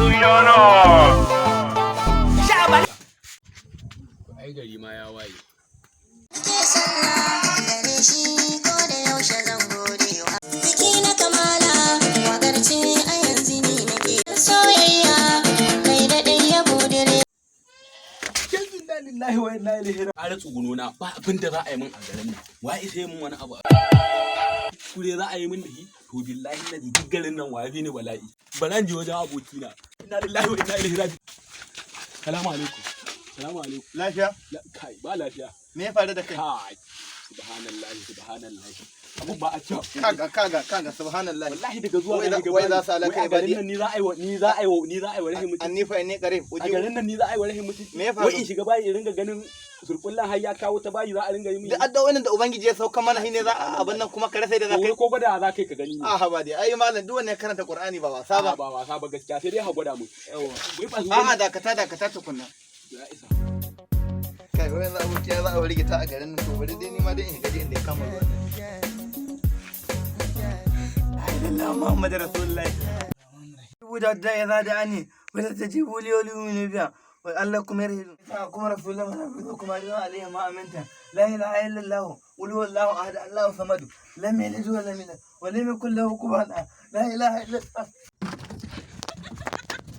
Duyana. Ai gari ma ya waye. Gare shi ko da yaushe zan godewa. Biki na kamala, wakar ce a yanzu ni nake. Soyayya, kai da ɗaya budire. Inna lillahi wa inna ilaihi raji'un. Ƙara tsuguno na ba abin da za a yi min a garin nan. Wa isa yi min wani abu? Kure za a yi min da shi? To billahi na duk garin nan wa fi ni bala'i. Bara in je wajen abokina. Inna lillahi wa inna ilaihi raji'un. Salamu alaikum. Salamu alaikum. Lafiya? Kai, ba lafiya. Me ya faru da kai? Kai. Subhanallahi, subhanallahi. Abun ba a cewa. Kaga, kaga, kaga, subhanallah. Wallahi daga zuwa Wai na shiga wai bayi. za su alaka Wai a garin ibadi. nan ni za a yi wa ni za a yi wa ni za a yi wa rahin mutunci. Anni fa inni qarib. A garin nan ni za a yi wa rahin mutunci. Me ya faru? Wai in shiga bayi in ringa ganin surkullan har ya kawo ta bayi za a ringa yi min. Duk addu'o'in da Ubangiji ya sauka mana shine za a abin nan kuma ka rasa da za To ka wai yi. ko gwada za kai ka gani ne. A haba dai, ai malam, duk wanda ya karanta Qur'ani ba wasa ba. Ba wasa ba gaskiya, sai dai ha gwada mu. Wai ba su A'a, dakata, dakata tukunna. Ya isa. Kai, wai yanzu abokiya za a wuri ta a garin nan, to bari dai ni ma dai in shiga dai inda ya kama ruwan nan. Ai Muhammad Rasulullahi. Da da ya da ani wala tajibu li wali min biya wa Allah kuma yarhidu kuma rasulullah ma kuma alaihi ma aminta la ilaha illallah qul huwallahu ahad, Allahu samad, lam yalid wa lam yulad wa lam yakul lahu kufuwan ahad, la ilaha illallah.